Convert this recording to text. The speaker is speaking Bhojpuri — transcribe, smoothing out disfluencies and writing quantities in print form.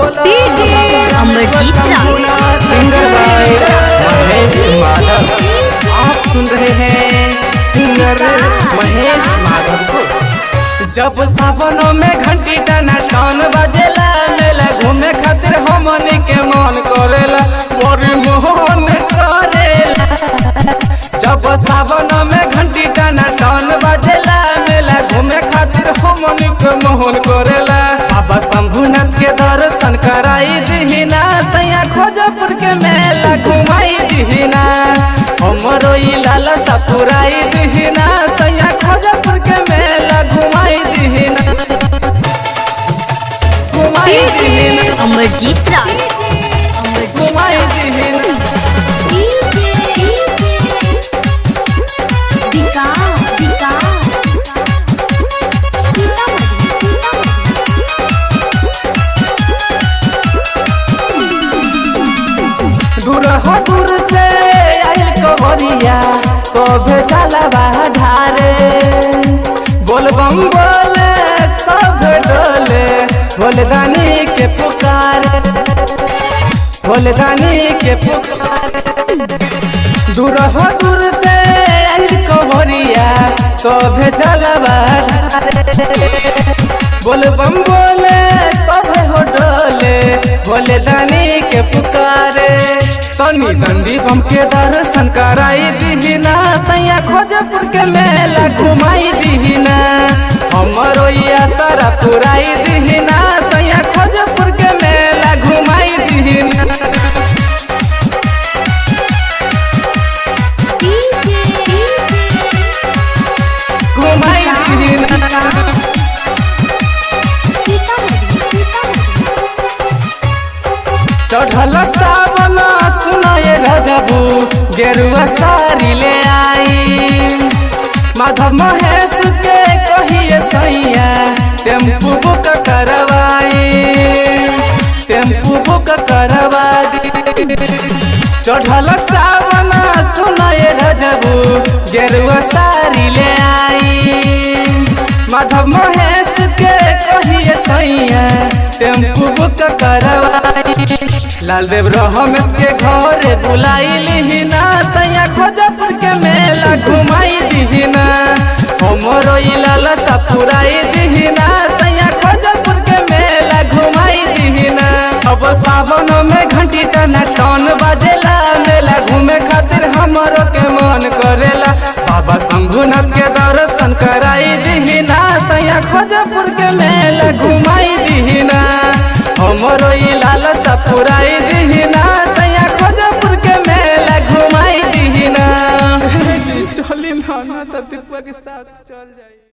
बोला DJ Amarjeet Raj. Singer by Mahesh Madhav. आप सुन रहे हैं सिंगर महेश माधव को। जब सावन में घंटी टना टन बजेला, मेला घूमे खातिर हमनी के मन करेला, बड़ी मोहन करेला। जब सावन में घंटी टना टन बजेला, मेला घूमे खातिर हमनी के मोहन करेला। बाबा शंभुनाथ के दर्शन कराई दिहिना, सैया खोजपुर के मेला घुमाई दिहिना। हमरो ई लालसा पुराई दिहिना, सैया खोजपुर के मेला घुमाई दिहिना, घुमाई दिहिना, अमरजीत राज। अमरजीत घुमाई दिहिना। दूर हो दूर से आइल कवरिया, सभे चलवा ढारे। बोल बम बोले सब डोले, भोले दानी के पुकारे, भोले दानी के पुकारे। दूर हो दूर से आइल कवरिया, सभे चलवा ढारे। बोल बम बोले सब हो डोले, भोले दानी के पुकारे। तनी दंडी बम के दर्शन कराई दिहिना, सैया खोजपुर के मेला घुमाई दिहिना। हमरो ई आसरा पुराई दिहिना, सैया खोजपुर के मेला घुमाई दिहिना, घुमाई दिहिना। चढ़ल सावन सुनाए रजबू, गेरुआ साड़ी ले आई। माधव महेश के कहिए सैया, टेम्पू बुक करवाई, टेम्पू बुक करवा दी। चढ़ल सावन सुनाए रजबू, गेरुआ साड़ी ले आई। माधव महेश के कहिए सैया, टेम्पू बुक करवाई। लालदेव रमेश के घरे बुलाई लिहिना, सैया खोजपुर के मेला घुमाई दिहिना। हमरो ई लालसा पुराई दिहिना, सैया खोजपुर के मेला घुमाई दिहिना। अब सावन में घंटी टना टन बजेला, मेला घूमे खातिर हमरो के मन करेला। बाबा शंभुनाथ के दर्शन कराई दिहिना, सैया खोजपुर के मेला घुमाई दिहिना। हमरो ई लालसा पुराई दिहिना, सैया खोजपुर के मेला घुमाई दिहिना। चली ना, दीपक के साथ चल जाई।